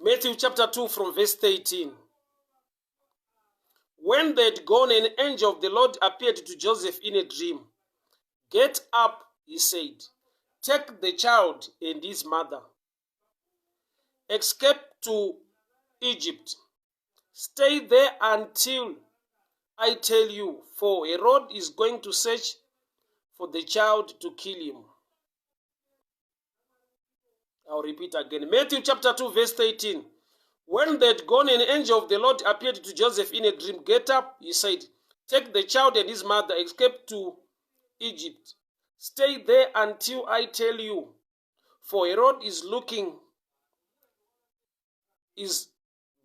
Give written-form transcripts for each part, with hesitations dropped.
Matthew chapter 2 from verse 13. When they had gone, an angel of the Lord appeared to Joseph in a dream. Get up, he said. Take the child and his mother. Escape to Egypt. Stay there until I tell you, for Herod is going to search for the child to kill him. I'll repeat again. Matthew chapter 2, verse 13. When they had gone, an angel of the Lord appeared to Joseph in a dream. Get up, he said. Take the child and his mother, escape to Egypt. Stay there until I tell you. For Herod is looking, is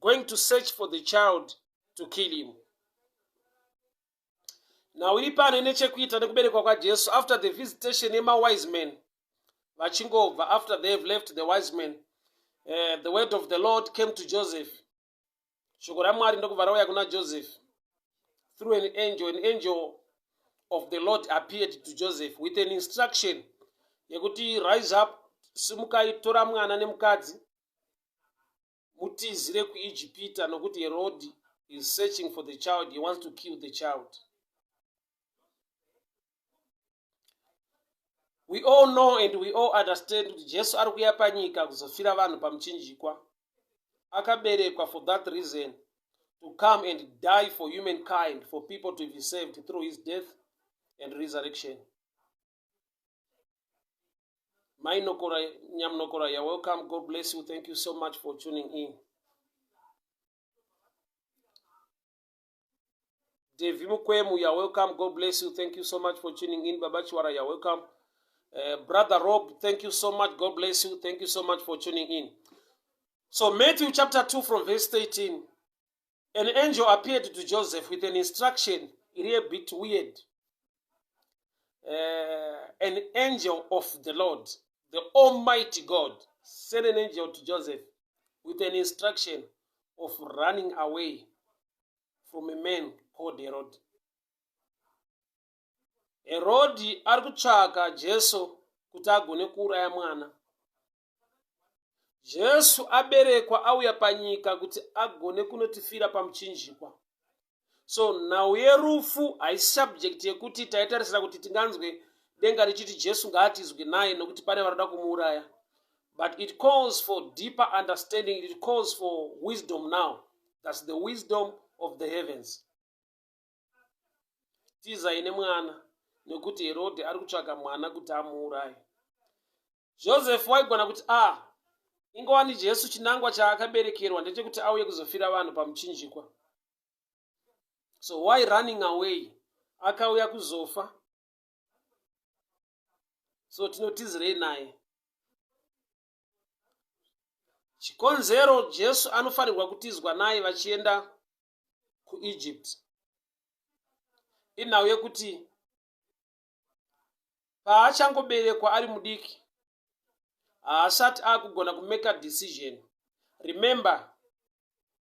going to search for the child to kill him. Nhau iri pano ine chekuita nekuberekwa kwaJesu after the visitation yemawise men vachingobva after they have left the wise men uh, the word of the Lord came to Joseph. Shoko raMwari ndokubva rauya kuna Joseph through an angel. An angel of the Lord appeared to Joseph with an instruction yekuti rise up, simukai, tora mwana nemukadzi mutizire kuIjipita nokuti Herodi is searching for the child, he wants to kill the child. We all know and we all understand kuti Jesu ari kuya panyika kuzofira vanhu pamuchinjikwa. Akaberekwa for that reason, to come and die for humankind, for people to be saved through his death and resurrection. Mai Nokora, Nyamnokora, you're welcome. God bless you. Thank you so much for tuning in. Devi Mukwemu, you're welcome. God bless you. Thank you so much for tuning in. Baba Chiwara, you're welcome. Uh, Brother Rob, thank you so much. God bless you. Thank you so much for tuning in. So, Matthew chapter 2 from verse 13. An angel appeared to Joseph with an instruction, iri a bit weird. Uh, an angel of the Lord, the Almighty God, sent an angel to Joseph with an instruction of running away from a man called Herod. Herodi ari kutsvaka Jesu kuti agone kuuraya mwana. Jesu aberekwa auya panyika kuti agone kunotifira pamuchinjikwa. So nhau yerufu haisi subject yekuti taitarisira kuti tinganzwe denga richiti Jesu ngaatizwe naye nokuti pane vanoda kumuuraya. But it calls for deeper understanding, it calls for wisdom now. That's the wisdom of the heavens. Tizai nemwana nekuti Herode ari kutsvaka mwana kuti amuuraye. Joseph waigona kuti a ah, ingowani Jesu chinangwa chaakaberekerwa ndechekuti auye kuzofira vanhu pamuchinjikwa. So why running away? Akauya kuzofa. So tinotizirei naye? Chikonzero Jesu anofanirwa kutizwa naye vachienda kuEgypt inhau yekuti paachangoberekwa ari mudiki haasati akugona kumeka decision remember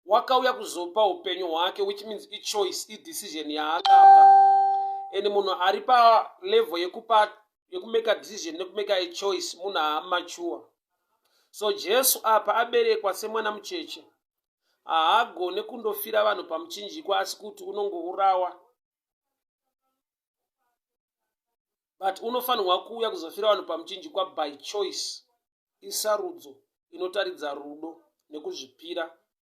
wakauya kuzopa upenyu hwake which means ichoice idecision yaakapa and munhu ari palevel yekupa yekumeka decision nekumeka a choice munhu haamachuwa so jesu apa aberekwa semwana mucheche haagone kundofira vanhu pamuchinjikwa asi kuti unongourawa but unofanirwa kuuya kuzofira vanhu pamuchinjikwa by choice isarudzo inotaridza rudo nekuzvipira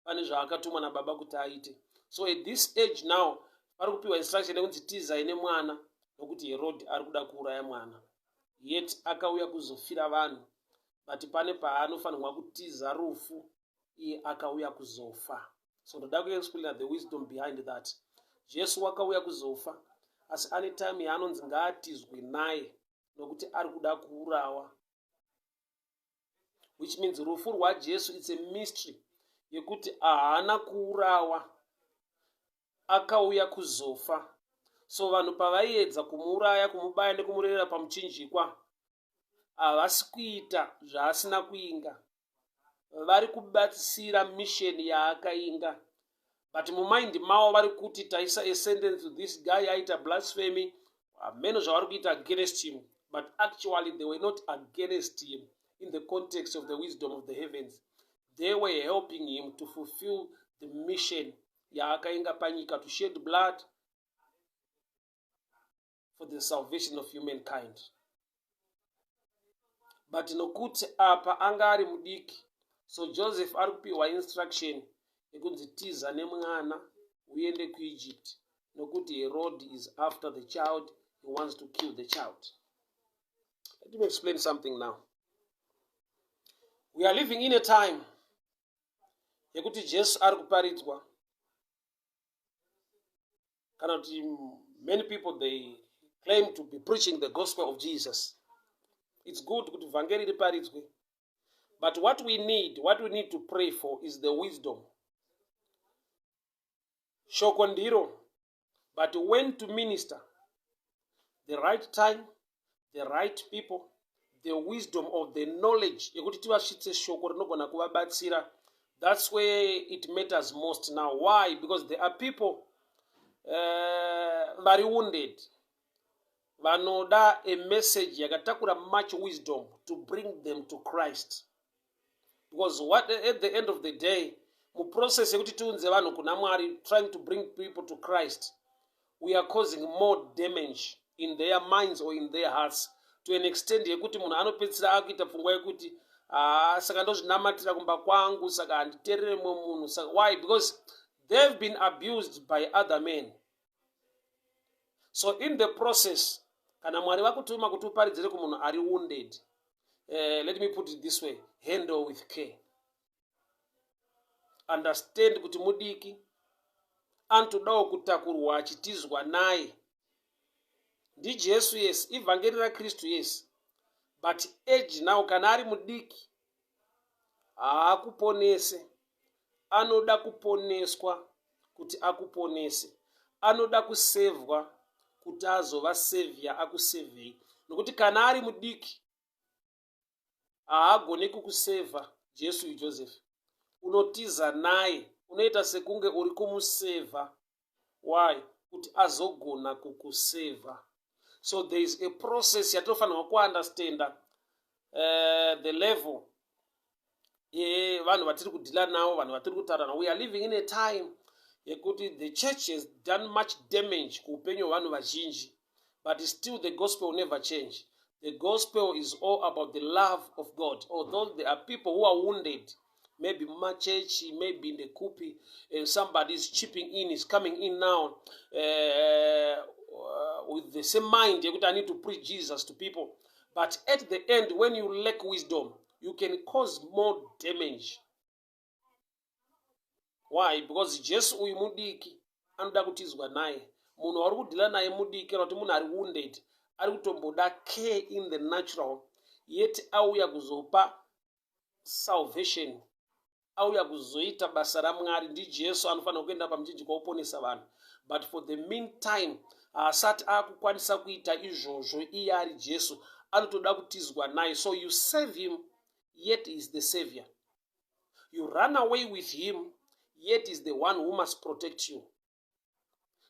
pane zvaakatumwa nababa kuti aite so at this age now pari kupiwa instruction yekunzi tizai nemwana nokuti herod ari kuda kuuraya mwana yet akauya kuzofira vanhu but pane paanofanirwa kutiza rufu iye akauya kuzofa so ndoda kuexplaina the wisdom behind that jesu wakauya kuzofa asi ane time yaanonzi ngaatizwe naye nokuti ari kuda kuurawa which means rufu rwajesu its a mystery yekuti haana kuurawa akauya kuzofa so vanhu pavaiedza kumuuraya kumubaya nekumurerera pamuchinjikwa havasi kuita zvaasina kuinga vari kubatsira mission yaakainga but mumind mavo vari kuti taisa a sentence to this guy aita blasphemy hameno zvavari kuita against him but actually they were not against him in the context of the wisdom of the heavens. They were helping him to fulfill the mission yaakainga panyika, to shed blood for the salvation of humankind. But nokuti apa anga ari mudiki, so Joseph ari kupiwa instruction yekunzi, "Tiza nemwana uende kuEgypt, nokuti Herod is after the child. He wants to kill the child." Let me explain something now. We are living in a time yekuti Jesu ari kuparidzwa, kana kuti many people, they claim to be preaching the gospel of Jesus. It's good kuti vhangeri riparidzwe, but what we need to pray for is the wisdom. Shoko ndiro, but when to minister, the right time, the right people, the wisdom of the knowledge yekuti tivasvitse shoko rinogona kuvabatsira, that's where it matters most now. Why? Because there are people vari wounded, vanoda a message yakatakura much wisdom to bring them to Christ. Because what, at the end of the day, muprocess yekuti tiunze vanhu kuna Mwari, trying to bring people to Christ, we are causing more damage in their minds or in their hearts, to an extent yekuti munhu anopedzisira akuita pfungwa yekuti, "Haa, saka ndozvinamatira kumba kwangu, saka handiteerere mumwe munhu." Saka why? Because they've been abused by other men. So in the process, kana Mwari vakutuma kuti uparidzire kumunhu ari wounded, let me put it this way: handle with care. Understand kuti mudiki, anotodawo kutakurwa achitizwa naye. NdiJesu, yes, ivhangeri raKristu, yes, but age now, kana ari mudiki, haakuponese. Anoda kuponeswa kuti akuponese. Anoda kusevhwa kuti azova savior, akusevhei. Nokuti kana ari mudiki, haagoni kukusevha. Jesu Joseph unotiza naye, unoita sekunge uri kumusevha. Why? Kuti azogona kukusevha. So there is a process yatinofanirwa kuunderstanda, the level yevanhu vatiri kudhila navo, vanhu vatiri kutaura navo. We are living in a time yekuti the church has done much damage kuupenyu hwevanhu vazhinji, but still the gospel will never change. The gospel is all about the love of God. Although there are people who are wounded, maybe mumachechi, maybe in the kupi, and somebody is chipping in, is coming in now with the same mind yekuti, "I need to preach Jesus to people." But at the end, when you lack wisdom, you can cause more damage. Why? Because Jesu uyu mudiki, anoda kutizwa naye. Munhu wari kudhila naye mudiki, kana kuti munhu ari wounded, ari kutomboda care in the natural, yet auya kuzopa salvation, auya kuzoita basa raMwari. NdiJesu anofanira kuenda pamuchinjikwa woponesa vanhu, but for the meantime haasati akukwanisa kuita izvozvo. Iye ari Jesu, anotoda kutizwa naye. So you save him, yet is the savior. You run away with him, yet is the one who must protect you.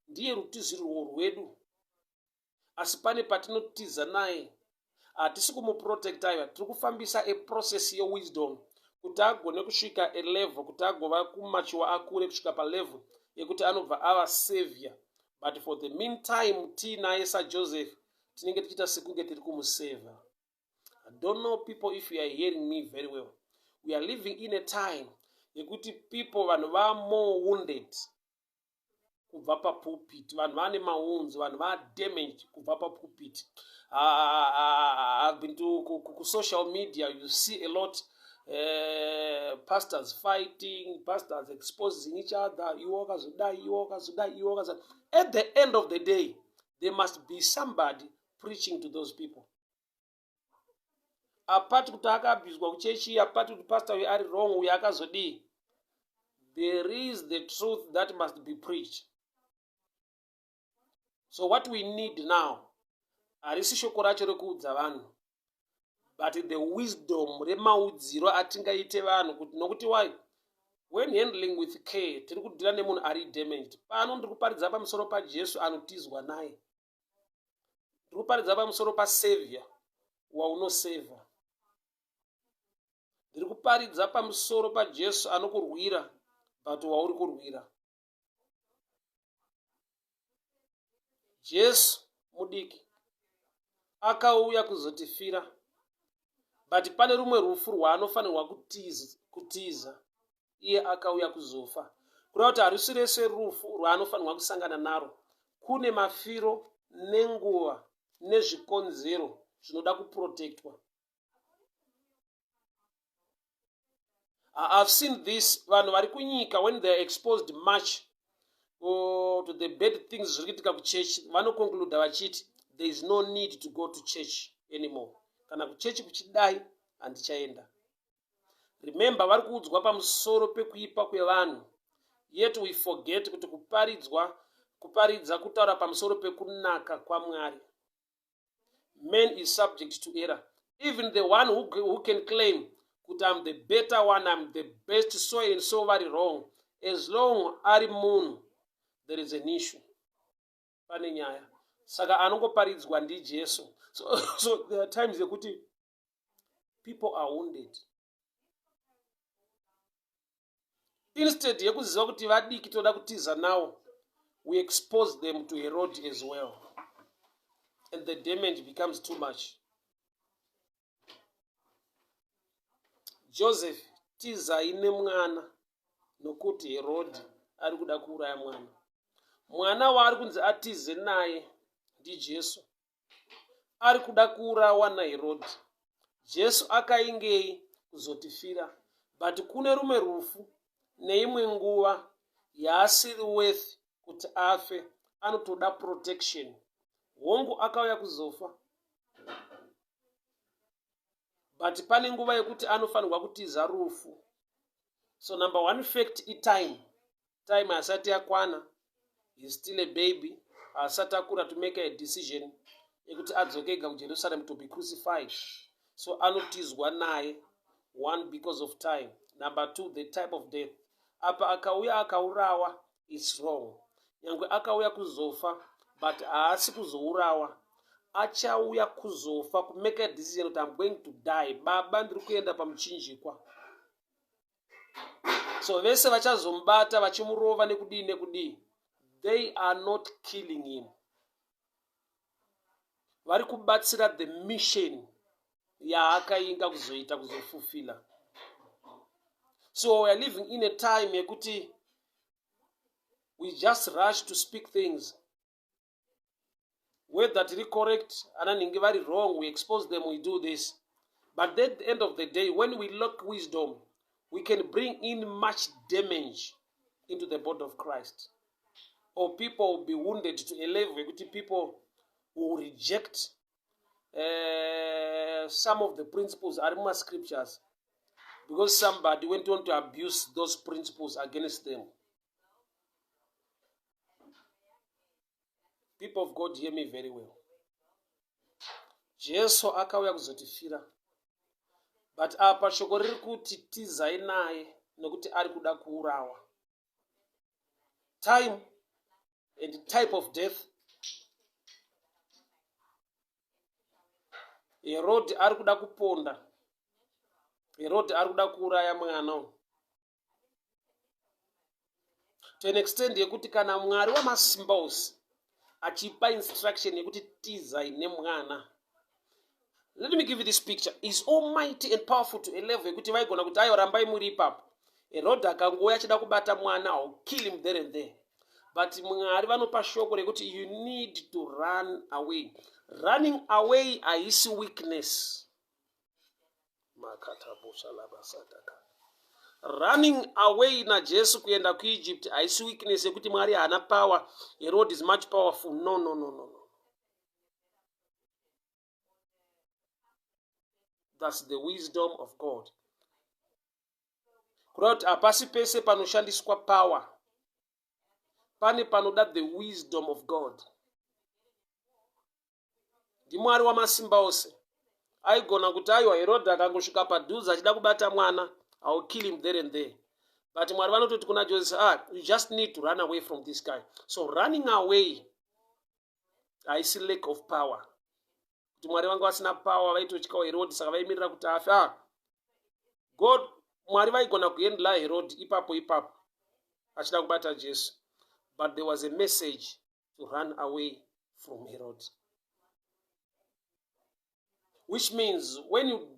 Ndiye rutizirwo rwedu, asi pane patinotiza naye, hatisi kumuprotecta. Aiwa, tiri kufambisa a process yewisdom kuti agone kusvika a level, kuti agova kumachiwa, akure kusvika palevel yekuti anobva ava savior. But for the meantime, tiinaye saJoseph, tinenge tichiita sekunge tiri kumusevha. I don't know, people, if you are hearing me very well. We are living in a time yekuti people, vanhu va more wounded kubva papulpit. Vanhu vane mawounds, vanhu vadamaged kubva papulpit. I've been to kusocial media, you see a lot, pastors fighting, pastors exposing each other. Iwe wakazodai, iwe wakazodai, iwe wakazodai. At the end of the day, there must be somebody preaching to those people. Apart kuti akaabhuswa kuchechi, apart kuti pastor uyu ari wrong, uyu akazodii, there is the truth that must be preached. So what we need now harisi shoko racho rekuudza vanhu, but the wisdom remaudziro atingaite vanhu kuti, nokuti why? When handling with care, tiri kudhira nemunhu ari damaged. Pano ndiri kuparidza pamusoro paJesu anotizwa naye. Ndiri kuparidza pamusoro pasavior waunosevha. Ndiri kuparidza pamusoro paJesu anokurwira but wauri kurwira. Jesu mudiki akauya kuzotifira but pane rumwe rufu rwaanofanirwa kutiza iye akauya kuzofa kureva kuti harusi rese rufu rwaanofanirwa kusangana naro kune mafiro nenguva nezvikonzero zvinoda kuprotectwa. I've seen this vanhu vari kunyika when they are exposed much to the bad things zviri kuitika kuchechi vanoconcluda vachiti there is no need to go to church anymore kana kuchechi kuchidai handichaenda. Remember vari kuudzwa pamusoro pekuipa kwevanhu yet we forget kuti kuparidzwa kuparidza kutaura pamusoro pekunaka kwaMwari. Man is subject to error. Even the one who can claim kuti I'm the better one, I'm the best, so and so vari wrong. As long ari munhu, there is an issue. Pane nyaya. Saka anongoparidzwa ndiJesu. So there are times yekuti people are wounded. Instead yekuziva kuti vadiki toda kutiza nawo, we expose them to Herod as well. And the damage becomes too much. Joseph, tizai nemwana nokuti Herod ari kuda kuuraya mwana. Mwana waari kunzi atize naye ndiJesu. Ari kuda kuurawa naHerodhi. Jesu akaingei kuzotifira but kune rumwe rufu neimwe nguva yaasiri worth kuti afe anotoda protection. Hongu akauya kuzofa but pane nguva yekuti anofanirwa kutiza rufu. So number one fact itime. Time hasati yakwana. He's still a baby. Hasati akura to make a decision yekuti adzoke ega kuJerusalem to be crucified. So anotizwa naye one because of time. Number two, the type of death. Apa akauya akaurawa it's wrong. Nyangwe akauya kuzofa but haasi kuzourawa. Achauya kuzofa kumake a decision kuti I'm going to die. Baba ndiri kuenda pamuchinjikwa. So vese vachazomubata vachimurova nekudii nekudii, they are not killing him. Vari kubatsira the mission yaakainga kuzoita kuzofufila. So we are living in a time yekuti we just rush to speak things whether tiri correct ana nhingi vari wrong, we expose them, we do this, but at the end of the day when we lack wisdom we can bring in much damage into the body of Christ, or people will be wounded to a level yekuti people will reject some of the principles ari mumascriptures because somebody went on to abuse those principles against them. People of God, hear me very well. Jesu akauya kuzotifira, but apa shoko riri kuti tizai naye nekuti ari kuda kuurawa. Time and type of death. Herod ari kuda kuponda. Herod ari kuda kuuraya mwana uyu. To an extent yekuti kana Mwari wamasimba ose achipa instruction yekuti tizai nemwana. Let me give you this picture. Is almighty and powerful to a level yekuti vaigona kuti aiwa rambai muri ipapo. Herod akangouya achida kubata mwana, I'll kill him there and there. But Mwari vanopa shoko rekuti you need to run away. Running away haisi weakness. Running away naJesu kuenda kuEgypt haisi weakness yekuti Mwari haana power, Herod is much powerful. No, no, no, no, no. That's the wisdom of God. Kureva kuti hapasi pese panoshandiswa power. Pane panoda the wisdom of God. NdiMwari wamasimba ose. Aigona kuti aiwa Herodhi akangosvika padhuze achida kubata mwana, I will kill him there and there. But Mwari vanototi kuna Joseph, you just need to run away from this guy. So running away haisi lack of power. Kuti Mwari vanga vasina power, vaitotyawo Herodhi, saka vaimirira kuti afe. God, Mwari vaigona kuhandla Herod ipapo ipapo achida kubata Jesu, but there was a message to run away from Herod, which means when you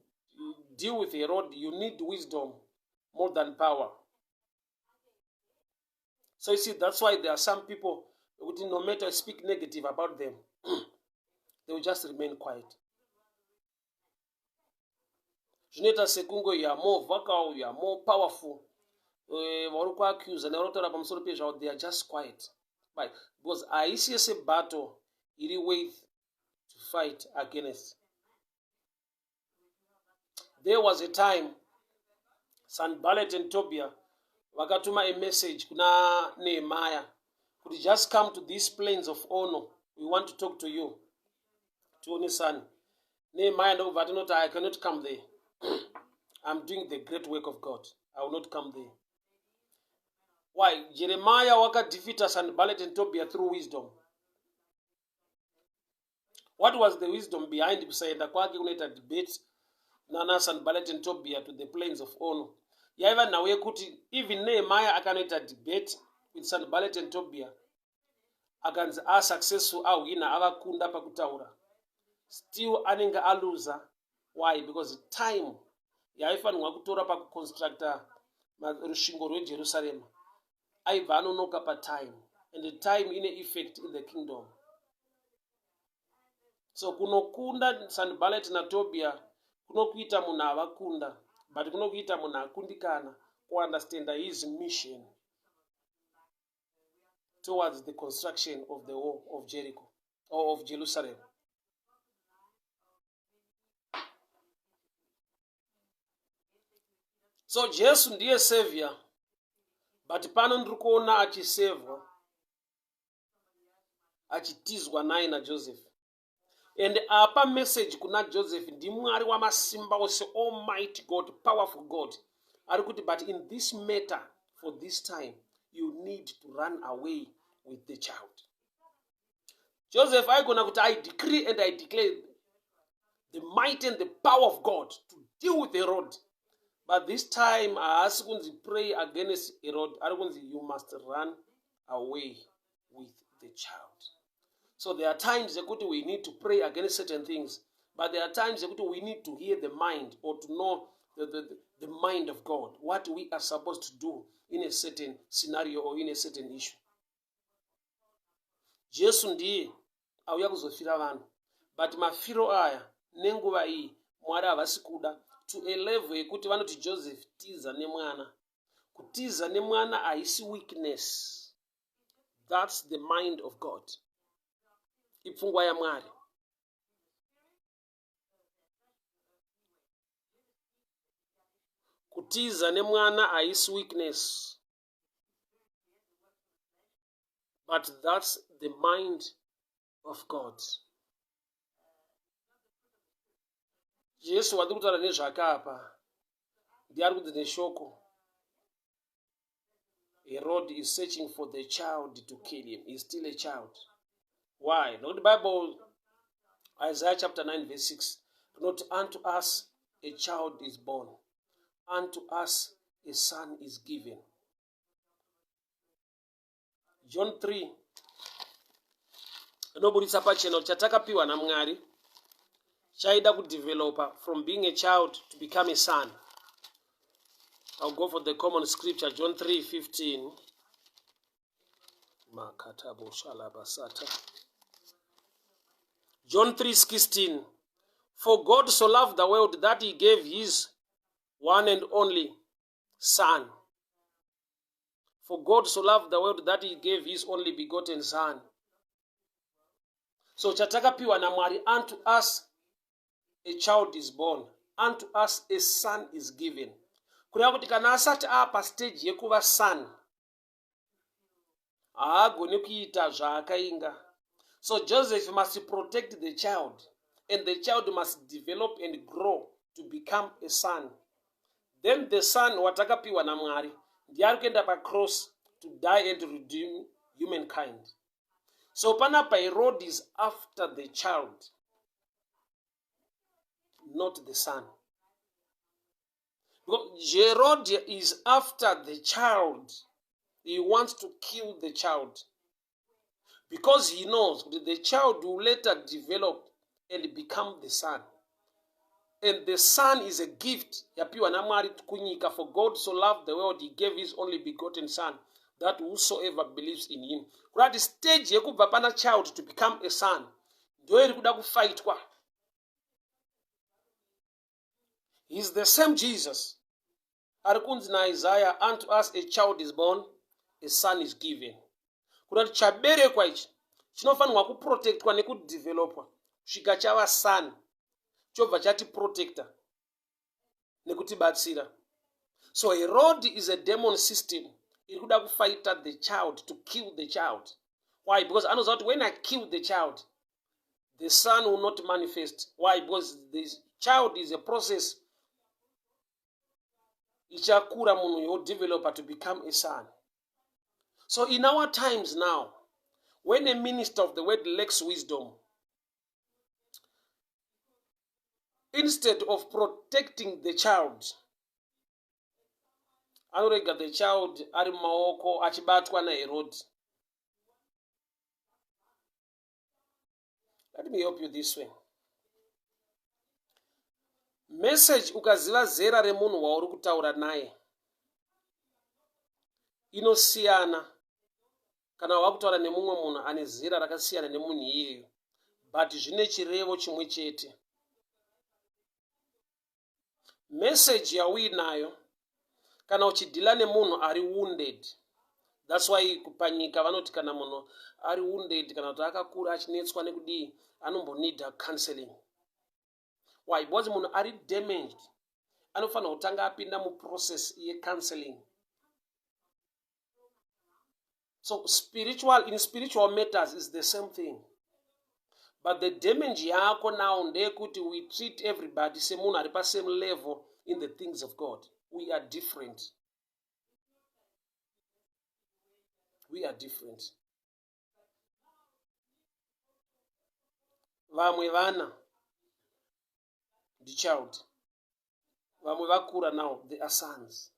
deal with Herod you need wisdom more than power. So you see, that's why there are some people who, no matter speak negative about them, they will just remain quiet. Zvinoita sekunge you are more vocal, you are more powerful. Eh, vari kuaccusa nevari kutaura pamusoro pezvavo, they are just quiet. Why? Because haisi yese battle iri worth to fight against. There was a time Sanballat and Tobiah vakatuma a message kuna Nehemiah kuti just come to these plains of Ono, we want to talk to you. Tionesane. Nehemiah ndokubva atinoti, I cannot come there, I'm doing the great work of God, I will not come there. Why? Jeremiah wakadefeata Sanballat and Tobiah through wisdom. What was the wisdom behind kusaenda kwake kunoita debate nana Sanballat and Tobiah to the plains of Ono? Yaiva nhau yekuti even Nehemiah akanoita debate with Sanballat and Tobiah, akanzi asuccessful, ahwina, avakunda pakutaura, still anenge aluza. Why? Because time yaaifanirwa kutora pakuconstructa rusvingo rweJerusarema aibva anonoka patime, and the time ine effect in the kingdom. So kunokunda Sanballat naTobia kunokuita munhu avakunda, but kunokuita munhu akundikana kuunderstanda his mission towards the construction of the wall of Jericho or of Jerusalem. So Jesu ndiye savior, but pano ndiri kuona achisevwa, achitizwa naye naJoseph. And apa message kuna Joseph ndiMwari wamasimba ose, almighty God, powerful God, ari kuti, but in this matter, for this time, you need to run away with the child. Joseph aigona kuti, I decree and I declare the might and the power of God to deal with Herod. But this time haasi kunzi pray against Herod, ari kunzi you must run away with the child. So there are times yekuti we need to pray against certain things, but there are times yekuti we need to hear the mind or to know the mind of God, what we are supposed to do in a certain scenario or in a certain issue. Jesu ndiye auya kuzofira vanhu, but mafiro aya nenguva iyi Mwari havasi kuda to a level yekuti vanoti Joseph tiza nemwana. Kutiza nemwana haisi weakness, that's the mind of God, ipfungwa yaMwari. Kutiza nemwana haisi weakness, but that's the mind of God. Jesu wandiri kutaura nezvake apa ndiye ari kunzi neshoko, Herod is searching for the child to kill him. He's still a child. Why? Nokuti Bible, Isaiah chapter 9 verse 6 rinoti, unto us a child is born, unto us a son is given. John 3 inoburitsa pachena kuti chatakapiwa naMwari chaida kudevelopa from being a child to become a son. I'll go for the common scripture, John 3:15. Makataboshalabasata. John 3:16. For God so loved the world that he gave his one and only son. For God so loved the world that he gave his only begotten son. So chatakapiwa naMwari, unto us a child is born, unto us a son is given. Kureva kuti kana asati apa stage yekuva son, haagoni kuita zvaakainga. So Joseph must protect the child, and the child must develop and grow to become a son. Then the son watakapiwa naMwari ndiye ari kuenda pacross to die and to redeem humankind. So panapa Herod is after the child, not the son. Because Herod is after the child. He wants to kill the child. Because he knows that the child will later develop and become the son. And the son is a gift yapiwa naMwari kunyika. For God so loved the world, he gave his only begotten son, that whosoever believes in him. Kurati stage yekubva pana child to become a son ndo iri kuda kufaitwa. He's the same Jesus ari kunzi naIsaiah, unto us a child is born, a son is given. Kuda kuti chaberekwa ichi chinofanirwa kuprotectwa nekudevelopwa kusvika chava son, chobva chatiprotecta nekutibatsira. So Herod is a demon system iri kuda kufighta the child, to kill the child. Why? Because anoziva kuti when I kill the child, the son will not manifest. Why? Because the child is a process ichakura munhu yodeveloper to become a son. So in our times now, when a minister of the word lacks wisdom, instead of protecting the child, anorega the child ari mumaoko achibatwa naHerodi. Let me help you this way. Message ukaziva zera remunhu wauri kutaura naye inosiyana kana wakutaura nemumwe munhu ane zera rakasiyana nemunhu iyeyo, but zvine chirevo chimwe chete. Message yauinayo kana uchidhila nemunhu ari wounded, that's why panyika vanoti kana munhu ari wounded kana kuti akakura achinetswa nekudii, anombonida counseling. Why? Because munhu ari damaged anofanira kutanga apinda muprocess yecounseling. So spiritual, in spiritual matters is the same thing, but the damage yako now ndeyekuti we treat everybody semunhu ari pasame level in the things of God. We are different, we are different. Vamwe vana ndichild, vamwe vakura, now they are sons.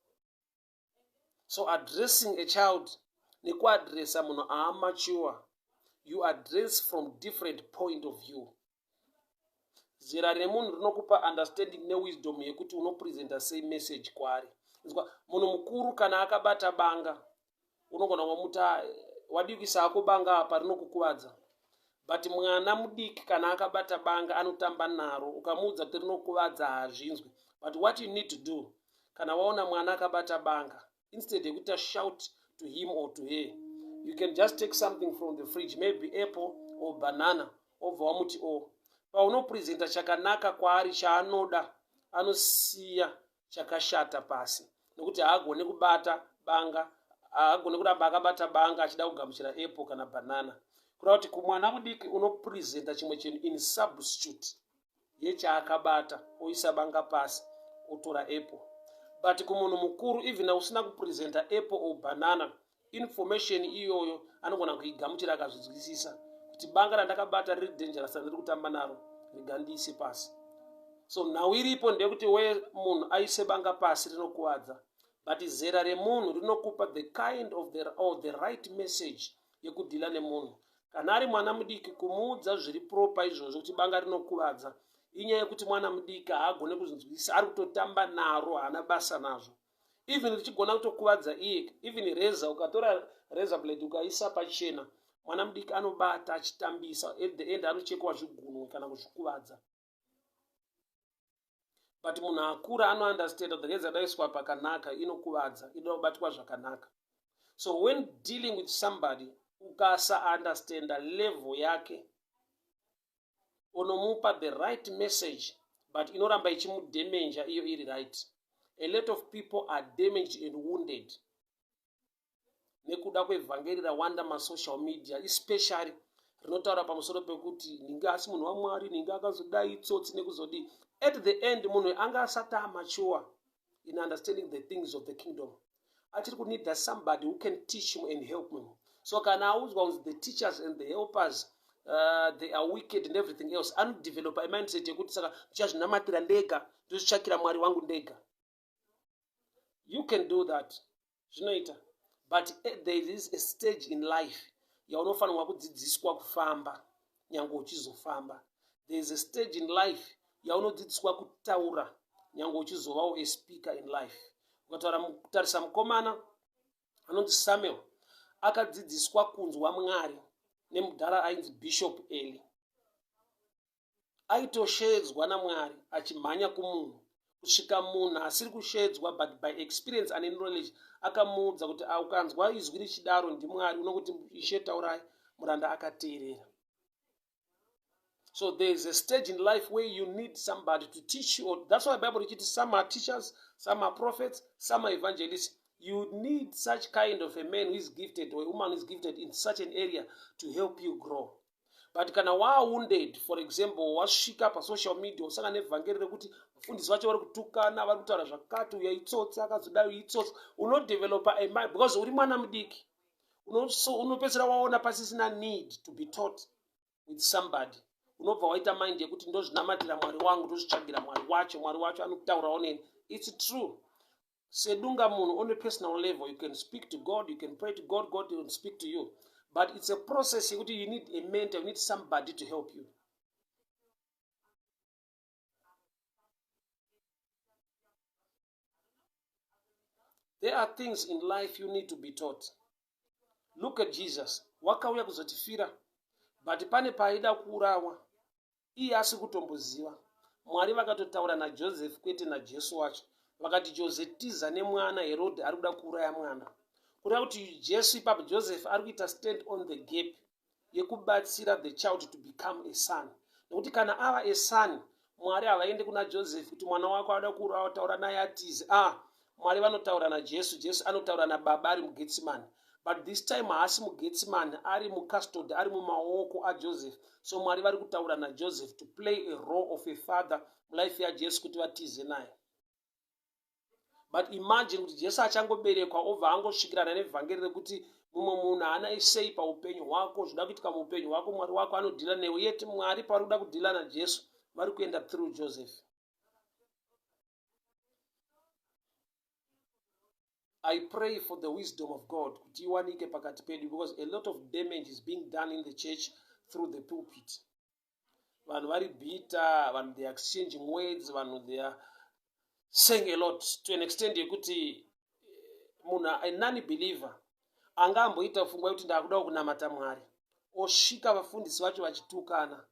So addressing a child nekuadressa munhu aamature, you address from different point of view. Zera remunhu rinokupa understanding newisdom yekuti unopresenta sei message kwaari. Inzwa, munhu mukuru kana akabata banga, unogona kumuti ah, wadii kuisa hako banga apa, rinokukuvadza. But mwana mudiki kana akabata banga anotamba naro, ukamuudza kuti rinokuvadza hazvinzwi. But what you need to do kana waona mwana akabata banga, instead yekuita shout to him or to her, you can just take something from the fridge, maybe apple or banana, obva wamuti o oh. Paunopresenta chakanaka kwaari chaanoda, anosiya chakashata pasi, nekuti haagone kubata banga, haagone kuramba akabata banga achida kugamuchira apple kana banana. Kureva kuti kumwana mudiki unopresenta chimwe chinhu in substitute yechaakabata, oisa banga pasi otora apple. But kumunhu mukuru, even usina kupresenta apple or banana, information iyoyo anogona kuigamuchira akazvinzwisisa kuti banga randakabata riri dangerous, randiri kutamba naro, rega ndiise pasi. So nhau iripo ndeyekuti we munhu aise banga pasi rinokuvadza, but zera remunhu rinokupa the kind of the, or the right message yekudhila nemunhu. Kana ari mwana mudiki, kumuudza zviri proper izvozvo kuti banga rinokuvadza, inyaya yekuti mwana mudiki haagone kuzvinzwisisa, ari kutotamba naro, haana basa nazvo, even richigona kutokuvadza iye. Even reza, ukatora razor blade ukaisa pachena, mwana mudiki anobata achitambisa, at the end anochekwa zvigunwe kana kuzvikuvadza. But munhu akura anounderstand kuti reza daiswa pakanaka inokuvadza, inoda kubatwa zvakanaka. So when dealing with somebody, ukasaunderstanda level yake, unomupa the right message, but inoramba ichimudemenja iyo iri right. A lot of people are damaged and wounded nekuda kwevhangeri rawanda masocial media, especially rinotaura pamusoro pekuti ninge asi munhu waMwari, ninge akazodai, tsotsi nekuzodii. At the end munhu anga asati amature in understanding the things of the kingdom, achiri kunida somebody who can teach him and help him. So kana audzwa kunzi the teachers and the helpers, they are wicked and everything else, anodevelopa a mindset yekuti saka ndichazvinamatira ndega, ndozvitsvakira Mwari wangu ndega. You can do that, zvinoita, but there is a stage in life yaunofanirwa kudzidziswa kufamba nyange uchizofamba. There is a stage in life yaunodzidziswa kutaura nyange uchizovawo a speaker in life. Ukataura kutarisa mukomana anonzi Samuel, akadzidziswa kunzwa Mwari nemudhara ainzi Bishop Eli. Aitosheedzwa naMwari achimhanya kumunhu kusvika munhu asiri kusheedzwa, but by experience ane knowledge akamuudza kuti, ah, ukanzwa izwi richidaro ndiMwari, unokuti, 'Ishe, taurai, muranda akateerera.' So there is a stage in life where you need somebody to teach you. Or that's why Bible richiti some are teachers, some are prophets, some are evangelists. You need such kind of a man who is gifted or a woman who is gifted in such an area to help you grow. But kana wawounded, for example, wasvika pasocial media, usangana nevhangeri rekuti vafundisi vacho vari kutukana, vari kutaura zvakati, uya itsotsi, akazodai, uyu itsotsi, unodevelopa a mind because uri mwana mudiki. Unopedzisira waona pasisina need to be taught with somebody. Unobva waita mind yekuti ndozvinamatira Mwari wangu, ndozvitsvagira Mwari wacho, Mwari wacho anotaurawo neni. It's true, sedunga munhu, on a personal level you can speak to God, you can pray to God, God will speak to you, but it's a process yekuti you need a mentor, you need somebody to help you. There are things in life you need to be taught. Look at Jesus, wakauya kuzotifira, but pane paaida kuurawa iye asi kutomboziva. Mwari vakatotaura naJoseph, kwete naJesu wacho. Vakati, "Jose, tiza nemwana, Herodhi ari kuda kuuraya mwana." Kureva kuti Jesu ipapo, Joseph ari kuita stand on the gap yekubatsira the child to become a son, nekuti kana ava a son, Mwari havaende kuna Joseph kuti mwana wako ada kuurawa, taura naye atize. Ah, Mwari vanotaura naJesu. Jesu anotaura nababa ari muGetsimani, but this time haasi muGetsimani, ari mucustody, ari mumaoko aJoseph. So Mwari vari kutaura naJoseph to play a role of a father mulife yaJesu kuti vatize naye. But imagine kuti Jesu achangoberekwa, obva angosvikirana nevhangeri rekuti mumwe munhu haana sei paupenyu hwako, zvida kuitika muupenyu hwako, Mwari wako anodhila newe. Yet Mwari pavari kuda kudhila naJesu, vari kuenda through Joseph. I pray for the wisdom of God kuti iwanike pakati pedu, because a lot of damage is being done in the church through the pulpit. Vanhu vari bitter, vanhu they are exchanging words, vanhu they are saying a lot to an extent yekuti munhu a non believer anga amboita pfungwa yekuti ndakuda kunamata Mwari, osvika vafundisi vacho vachitukana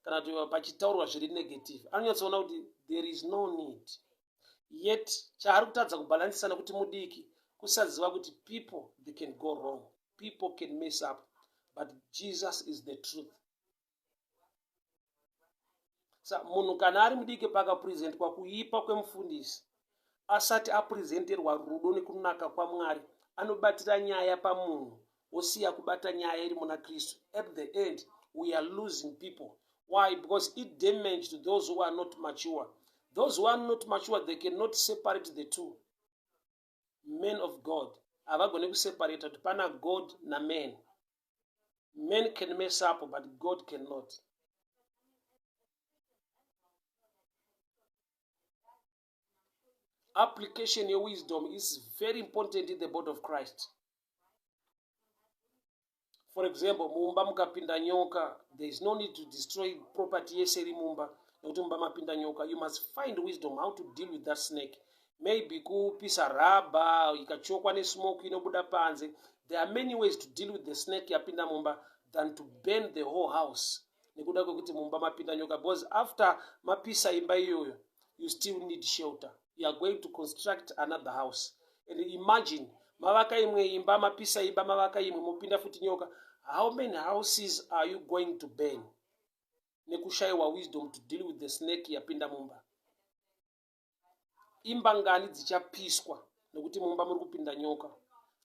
kana kuti pachitaurwa zviri negative, anonyatsoona kuti there is no need. Yet chaari kutadza kubhalansisa nekuti mudiki, kusaziva kuti people, they can go wrong, people can mess up, but Jesus is the truth. Sa munhu kana ari mudiki, pakapresentwa kuipa kwemufundisi, asati apresenterwa rudo nekunaka kwaMwari, anobatira nyaya pamunhu, wosiya kubata nyaya iri muna Kristu. At the end we are losing people. Why? Because it damage to those who are not mature. Those who are not mature, they cannot separate the two. Men of God havagoni kuseparata kuti pana God naman. Man can mess up, but God cannot. Application yewisdom is very important in the body of Christ. For example, mumba mukapinda nyoka, there is no need to destroy property yese iri mumba nekuti mumba mapinda nyoka. You must find wisdom how to deal with that snake. Maybe kupisa rubber, ikachokwa nesmoke inobuda panze. There are many ways to deal with the snake yapinda mumba than to burn the whole house nekuda kwekuti mumba mapinda nyoka, because after mapisa imba iyoyo, you still need shelter. You are going to construct another house, and imagine mavaka imwe imba, mapisa imba, mavaka imwe, mopinda futi nyoka. How many houses are you going to burn nekushayiwa wisdom to deal with the snake yapinda mumba? Imba ngani dzichapiswa nekuti mumba muri kupinda nyoka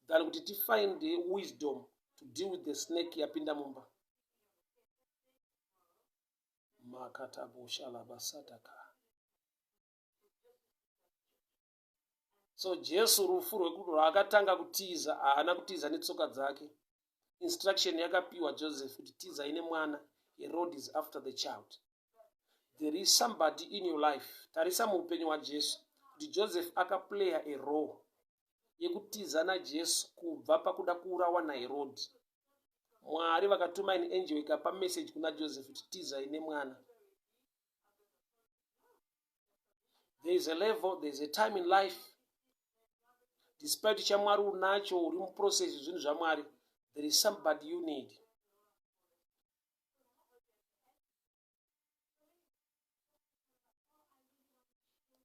than kuti tifind wisdom to deal with the snake yapinda mumba? Makataboshalabasataka. So Jesu, rufu rwaakatanga kutiza, haana kutiza netsoka dzake. Instruction yakapiwa Joseph kuti tizai nemwana, Herod is after the child. There is somebody in your life. Tarisa muupenyu hwaJesu kuti Joseph akaplaya a role. yekutiza naJesu kubva pakuda kuurawa naHerodhi. Mwari vakatuma an angel ikapa message kuna Joseph kuti tizai nemwana. There is a level, there is a time in life despite chamwari unacho uri muprocess zvinhu zvamwari there is somebody you need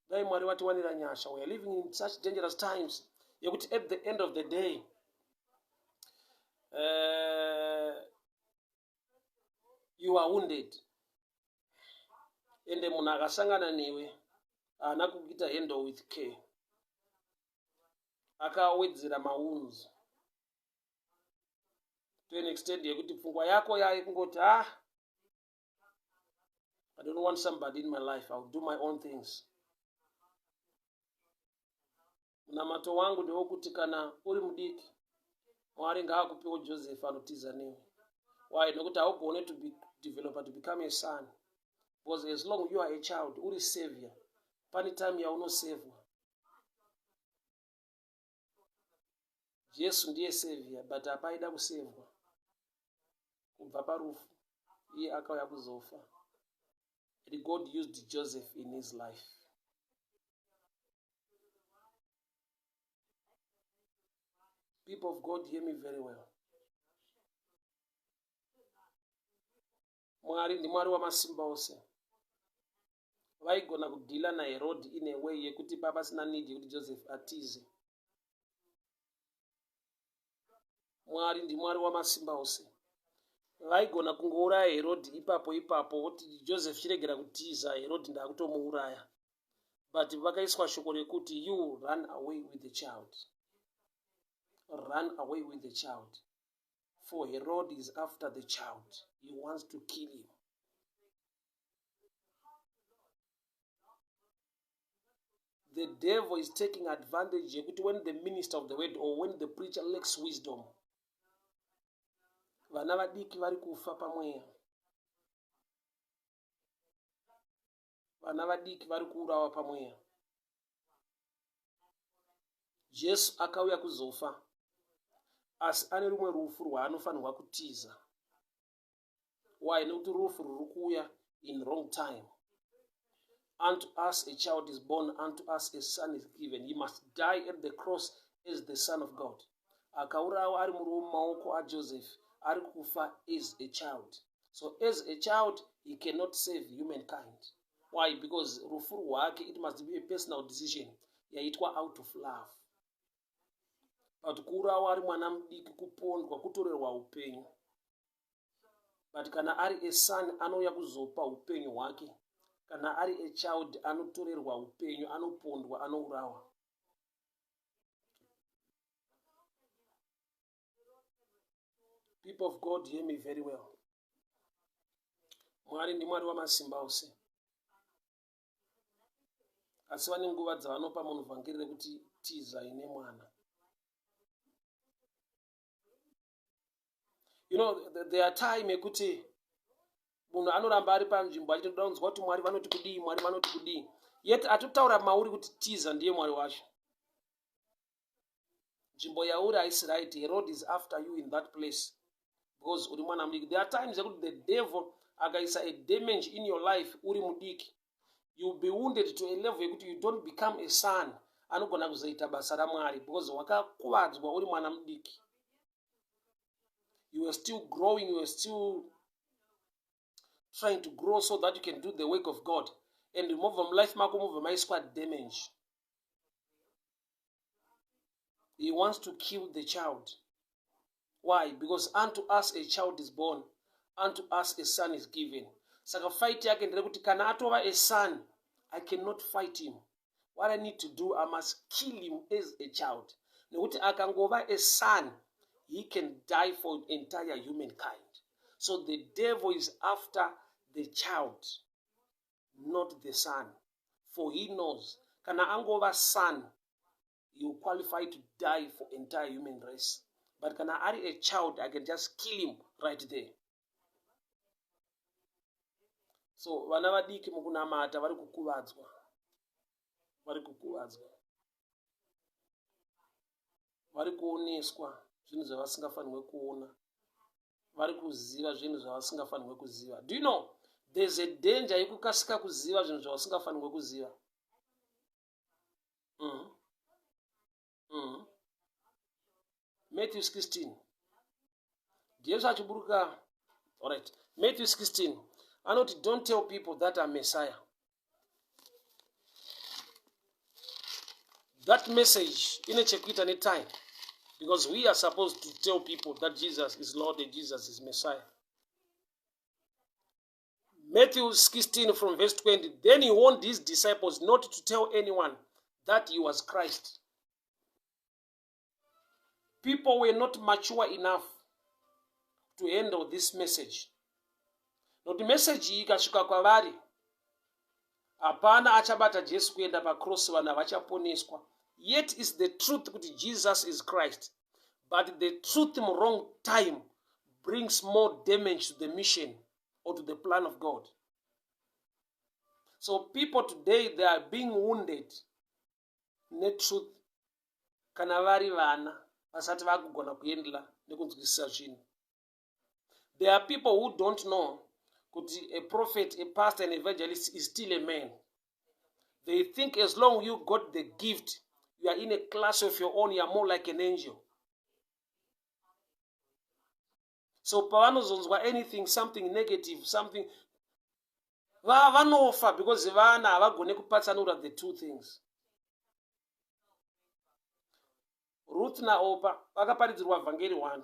dai mwari vatiwanira nyasha we are living in such dangerous times yekuti at the end of the day you are wounded ende munhu akasangana newe haana kukuita handle with care akawedzera maunzi to an extent yekuti pfungwa yako yaye kungoti ah I don't want somebody in my life. I'll do my own things. Munamato wangu ndewokuti kana uri mudiki, Mwari ngaakupewo Joseph anotiza newe. Why? Nokuti haugone to be developer to become a son. Because as long you are a child, uri savior. Pane time yaunosevwa. Jesu ndiye savior but apaida kusevwa kubva parufu iye akauya kuzofa and God used Joseph in his life. People of God, hear me very well. Mwari ndiMwari wamasimba ose. Vaigona kudhila naHerod in a way yekuti papasina need yekuti Joseph atize. Mwari ndiMwari wamasimba ose. Vaigona kungouraya Herod ipapo ipapo voti Joseph chiregera kutiza Herod ndakutomuuraya. But vakaiswa shoko rekuti you run away with the child. Run away with the child. For Herod is after the child. He wants to kill him. The devil is taking advantage yekuti when the minister of the word or when the preacher lacks wisdom, vana vadiki vari kufa pamweya, vana vadiki vari kuurawa pamweya. Jesu akauya kuzofa, asi ane rumwe rufu rwaanofanirwa kutiza. Why? Nekuti rufu rwuri kuuya in wrong time. Unto us a child is born, unto us a son is given. He must die at the cross as the son of God. Akaurawa ari muri mumaoko aJoseph, ari kufa as a child. So as a child, he cannot save humankind. Why? Because rufu rwake, it must be a personal decision yaitwa out of love. But kuurawa ari mwana mudiki, kupondwa, kutorerwa upenyu. But kana ari a son anouya kuzopa upenyu hwake. Kana ari a child anotorerwa upenyu, anopondwa, anourawa. People of God, hear me very well. Mwari ndiMwari wamasimba ose. Asi vane nguva dzavanopa munhu vhangeri rekuti tizai nemwana. You know, there are time yekuti munhu anoramba ari panzvimbo achitoda kunzwa kuti Mwari vanoti kudii, Mwari vanoti kudii. Yet atotaura mauri kuti tiza ndiye Mwari wacho. Nzvimbo yauri haisi right. Herod is after you in that place because uri mwana mudiki. There are times yekuti the devil akaisa a damage in your life uri mudiki, you be wounded to a level yekuti you don't become a son anogona kuzoita basa raMwari because wakakuvadzwa uri mwana mudiki. You were still growing, you were still trying to grow so that you can do the work of God, and mobva mulife mako mobva maiswa damage. He wants to kill the child. Why? Because unto us a child is born, unto us a son is given. Saka fight yake nderekuti kana atova a son, I cannot fight him. What I need to do, I must kill him as a child. Nekuti akangova a son, he can die for entire humankind. So the devil is after the child, not the son. For he knows, kana angova son, he will qualify to die for entire human race. But kana ari a child, I can just kill him right there. So vana vadiki mukunamata vari kukuvadzwa. Vari kukuvadzwa. Vari kuoneswa zvinhu zvavasingafanirwe kuona. Vari kuziva zvinhu zvavasingafanirwe kuziva. Do you know there's a danger yekukasika kuziva zvinhu zvavasingafanirwe kuziva? Matthew 16. Jesu achiburuka. Alright. Matthew 16. Anoti don't tell people that I'm Messiah. That message ine chekuita netime because we are supposed to tell people that Jesus is Lord and Jesus is Messiah. Matthew 16 from verse 20. Then he warned his disciples not to tell anyone that he was Christ. People were not mature enough to handle this message. Nokuti message iyi ikasvika kwavari, hapana achabata Jesu kuenda pacross, vanhu havachaponeswa. Yet is the truth kuti Jesus is Christ. But the truth in wrong time brings more damage to the mission or to the plan of God. So people today, they are being wounded netruth kana vari vana vasati vakugona kuendla nekunzwisisa zvinhu. There are people who don't know kuti a prophet, a pastor, an evangelist is still a man. They think as long you got the gift, you are in a class of your own, you are more like an angel. So pavanozonzwa anything, something negative, something, vanofa because vana havagone kupatsanura the two things. Ruth naOpa vakaparidzirwa vhangeri 1.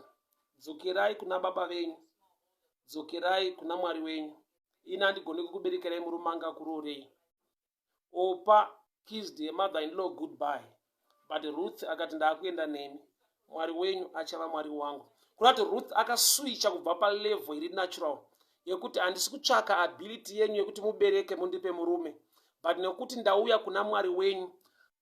Dzokerai kuna baba venyu, dzokerai kuna Mwari wenyu. Ini handigoni kukuberekerai murume angakuroorei. Opa kissed her mother in law goodbye, but Ruth akati ndaakuenda nemi. Mwari wenyu achava Mwari wangu. Kureva kuti Ruth akaswicha kubva palevel iri natural yekuti handisi kutsvaka ability yenyu yekuti mubereke mundipe murume, but nekuti ndauya kuna Mwari wenyu.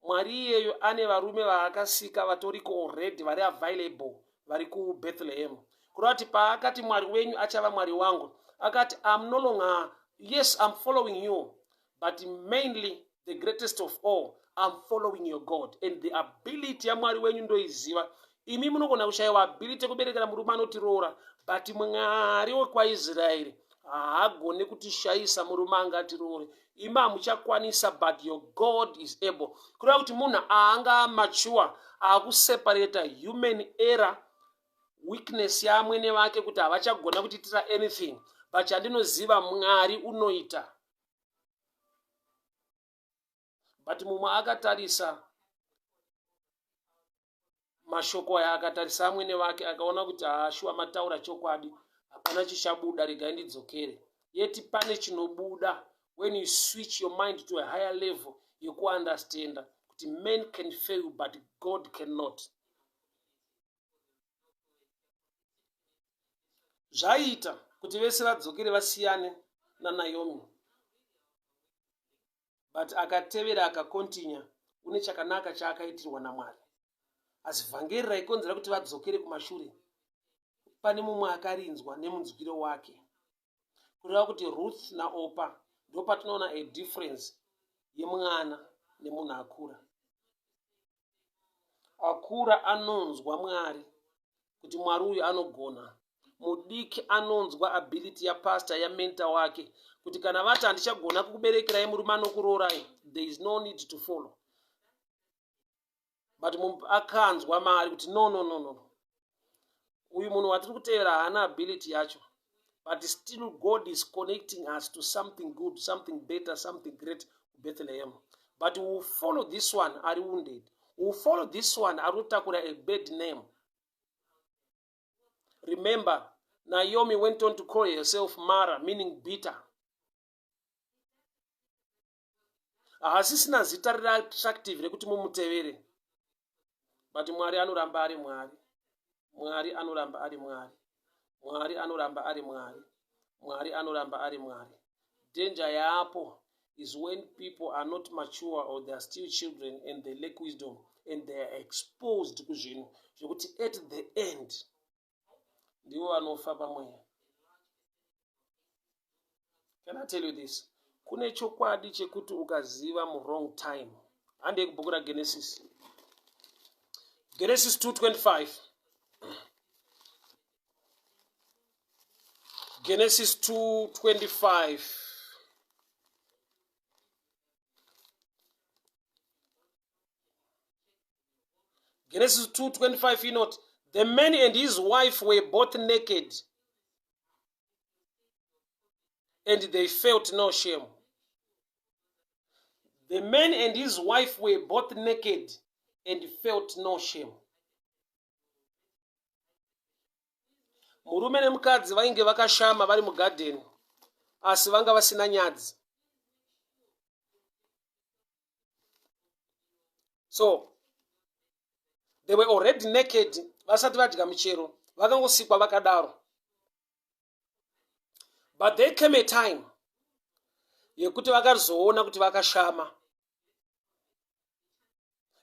Mwari iyeyo ane varume vaakasika vatoriko already vari available vari kuBethlehem. Kureva kuti paakati Mwari wenyu achava Mwari wangu, akati I'm no longer, yes, I'm following you, but mainly the greatest of all, I'm following your God, and the ability yaMwari wenyu ndoiziva. Imi munogona kushayiwa ability yekuberekera murume anotiroora, but Mwari wekwaIsraeri haagone kutishayisa murume angatiroore. Imi hamuchakwanisa, but your God is able. Kureva kuti munhu aanga amature akuseparata human error, weakness yaamwene vake kuti havachagona kutiitira anything, but chandinoziva Mwari unoita. But mumwe akatarisa mashoko aya, akatarisa amwene vake, akaona kuti haashuwa mataura chokwadi, hapana chichabuda, regai ndidzokere. Yeti pane chinobuda when you switch your mind to a higher level yekuunderstanda kuti man can fail but God cannot. Zvaiita kuti vese vadzokere vasiyane naNaomi, but akatevera akakontinya une chakanaka chaakaitirwa naMwari. Asi vhangeri raikonzera kuti vadzokere kumashure, pane mumwe akarinzwa nemunzwiro wake. Kureva kuti Ruth naOpa, ndopatinoona a difference yemwana nemunhu akura. Akura anonzwa Mwari kuti Mwari uyu anogona. Mudiki anonzwa ability yapastor, yamentor wake, kuti kana vati handichagona kukuberekerai murume anokuroorai, there is no need to follow. But akanzwa mari kuti no, no, no, no, uyu munhu watiri kutevera haana ability yacho, but still God is connecting us to something good, something better, something great, Bethlehem. But we will follow this one ari wounded, we will follow this one ari kutakura a bad name. Remember, Naomi went on to call herself Mara, meaning bitter. Haasisina zita riri attractive rekuti mumutevere, but Mwari anoramba ari Mwari. Mwari anoramba ari Mwari. Mwari anoramba ari Mwari. Mwari anoramba ari Mwari. Danger yaapo is when people are not mature or they are still children and they lack wisdom and they are exposed kuzvinhu zvekuti at the end ndivo vanofa pamweya. Can I tell you this? Kune chokwadi chekuti ukaziva muwrong time. Handei kubhuku raGenesis. Genesis 2:25. Genesis 2:25. Genesis 2:25 inoti, the man and his wife were both naked and they felt no shame. The man and his wife were both naked and felt no shame. Murume nemukadzi vainge vakashama vari mugadheni, asi vanga vasina nyadzi. So they were already naked vasati vadya michero, vakangosikwa vakadaro. But there came a time yekuti vakazoona kuti vakashama,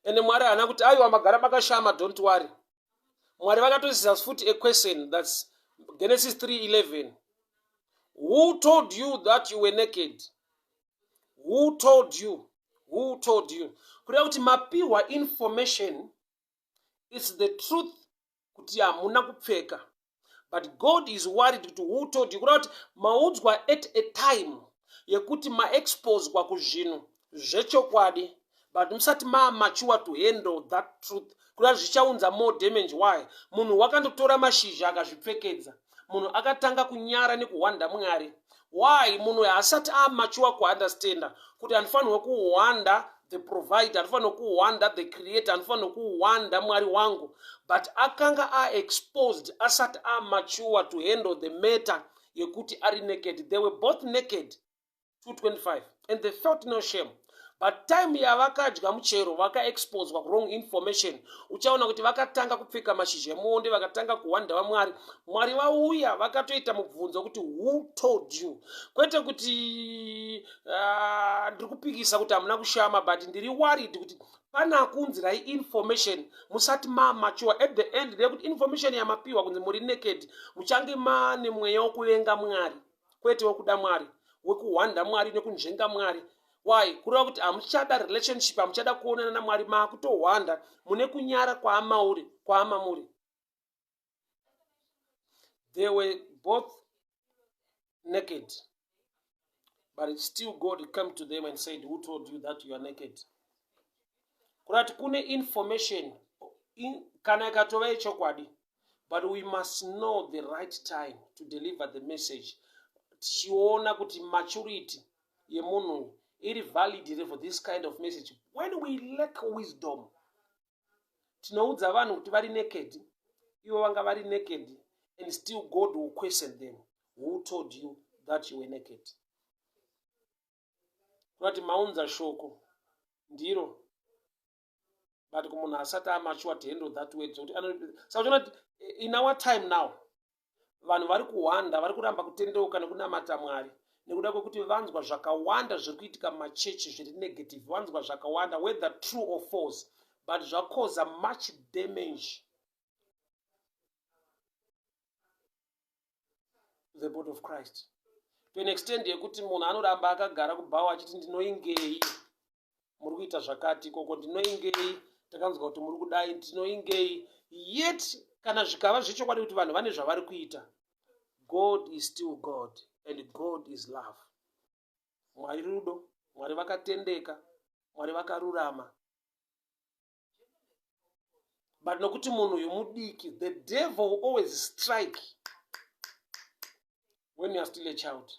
ende Mwari haana kuti, "Aiwa, magara makashama, don't worry." Mwari vakatoisa futi a question. That's Genesis 3:11. Who told you that you were naked? Who told you? Who told you? Kureva kuti mapiwa information, it's the truth kuti hamuna kupfeka, but God is worried kuti, who told you? Kureva kuti maudzwa at a time yekuti maexposwa kuzvinhu zvechokwadi, but musati mamature to handle that truth. Kureva zvichaunza more damage. Why? Munhu wakandotora mashizha akazvipfekedza. Munhu akatanga kunyara nekuhwanda Mwari. Why? Munhu haasati amature kuunderstanda kuti handifanirwe kuhwanda the provider, handifanirwe kuhwanda the creator, handifanirwe kuhwanda Mwari wangu. But akanga aexposed asati amature to handle the matter yekuti ari naked. They were both naked, 225, and they felt no shame. But time yavakadya muchero, vakaexposwa wrong information. Uchaona kuti vakatanga kupfeka mashizha emuonde, vakatanga kuhwanda vaMwari. Mwari vauya vakatoita mubvunzo kuti, "Who told you?" Kwete kuti ndiri kupikisa kuti hamuna kushama, but ndiri worried kuti pana kunzirai information musati mamature. At the end ndeyekuti information yamapiwa kunzi muri naked, muchange mane mweya wekuvenga Mwari, kwete wekuda Mwari, wekuhwanda Mwari nekunzvenga Mwari. Why? Kureva kuti hamuchada relationship, hamuchada kuonana naMwari, maakutohwanda, mune kunyara kwaamauri kwaamamuri. They were both naked, but it's still God came to them and said, "Who told you that you are naked?" Kureva kuti kune information kana ikatova yechokwadi, but we must know the right time to deliver the message, tichiona kuti maturity yemunhu iri valid here for this kind of message. When we lack wisdom, tinoudza vanhu kuti vari naked, ivo vanga vari naked, and still God will question them, "Who told you that you were naked?" Kurati maunza shoko ndiro, but kumunhu asati amature to handle that word. Saka uchiona kuti in our time now vanhu vari kuhwanda, vari kuramba kutendeuka nekunamata Mwari nekuda kwekuti vanzwa zvakawanda zviri kuitika mumachechi zviri negative. Vanzwa zvakawanda, whether true or false, but zvakoza much damage to the body of Christ, to an extent yekuti munhu anoramba akagara kubhawa achiti, "Ndinoingei? Muri kuita zvakati ikoko, ndinoingei? Takanzwa kuti muri kudai, ndinoingei?" Yet kana zvikava zvechokwadi kuti vanhu vane zvavari kuita, God is still God and God is love. Mwari rudo, Mwari vakatendeka, Mwari vakarurama. But nokuti munhu uyu mudiki, the devil will always strike when you are still a child.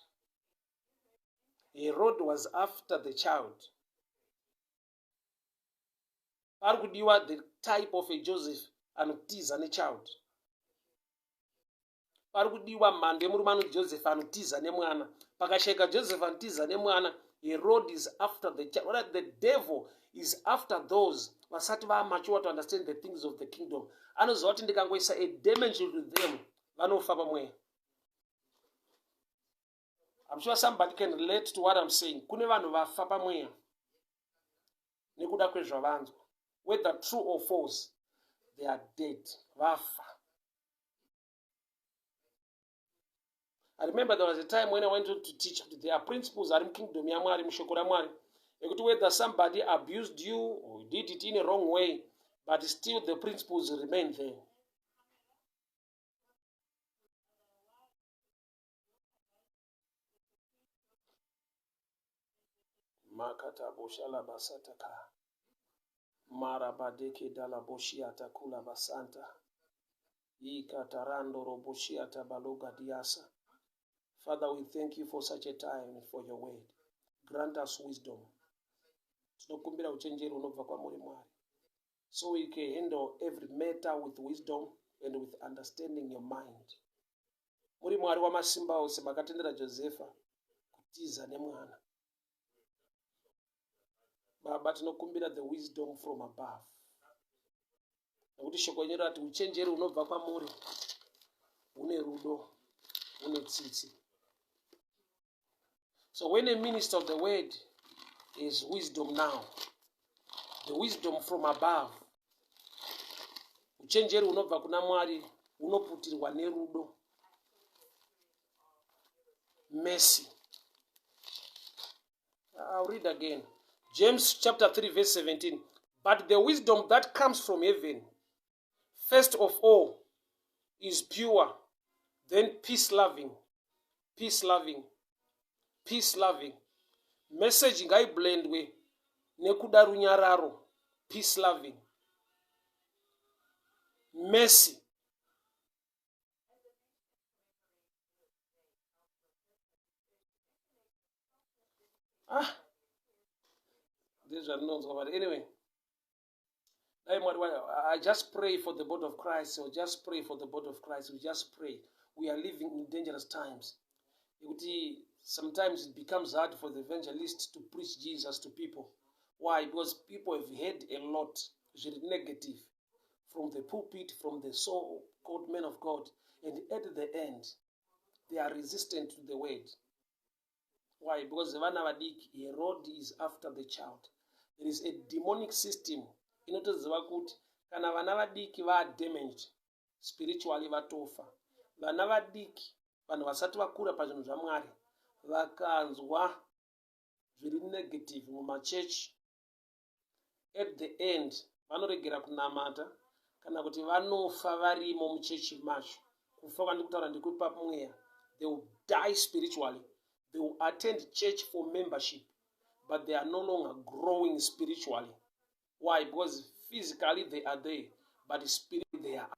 Herod was after the child. Pari kudiwa the type of a Joseph anotiza nechild. Pari kudiwa mhando yemurume anoti Joseph anotiza nemwana. Pakashayika Joseph anotiza nemwana, Herod is after the child. The devil is after those vasati vamature to understand the things of the kingdom. Anoziva kuti ndikangoisa a damage to them, vanofa pamweya. I'm sure somebody can relate to what I'm saying. Kune vanhu vafa pamweya nekuda kwezvavanzwa, whether true or false, they are dead, vafa. I remember there was a time when I went to teach kuti there are principles ari mukingdom yaMwari, mushoko raMwari, ekuti whether somebody abused you or did it in a wrong way, But still the principles remain there. Makataboshalabasataka marabadeke dalaboshiata kulabasanta ikatarandoroboshiata balogadiasa. Father, we thank you for such a time, for your word. Grant us wisdom. Tinokumbira uchenjeri hunobva kwamuri Mwari, so we can handle every matter with wisdom and with understanding your mind. Muri Mwari wamasimba ose, makatendera Josefa kutiza nemwana. Baba, tinokumbira the wisdom from above, nekuti shoko renyu rati uchenjeri hunobva kwamuri hune rudo, hune tsitsi. So when a minister of the word is wisdom now, the wisdom from above, uchenjeri hunobva kuna Mwari hunoputirwa nerudo, mercy. I'll read again. James chapter 3 verse 17. But the wisdom that comes from heaven, first of all, is pure, then peace loving, peace loving, peace loving. Message ngaiblendwe nekuda runyararo, peace loving, mercy. Ah, ndezvandinonzwa, but anyway, dai Mwari, I just pray for the body of Christ. So just pray for the body of Christ. We just pray. We are living in dangerous times yekuti sometimes it becomes hard for the evangelist to preach Jesus to people. Why? Because people have heard a lot zviri negative from the pulpit, from the so called men of God, and at the end they are resistant to the word. Why? Because vana vadiki, Herod is after the child. There is a demonic system inotoziva kuti kana vana vadiki vadamaged spiritually, vatofa. Vana vadiki, vanhu vasati vakura pazvinhu zvaMwari, vakanzwa zviri negative mumachechi, at the end vanoregera kunamata kana kuti vanofa varimo muchechi macho. Kufa kwandiri kutaura ndekupa mweya. They will die spiritually. They will attend church for membership, but they are no longer growing spiritually. Why? Because physically they are there, but spiritually they are.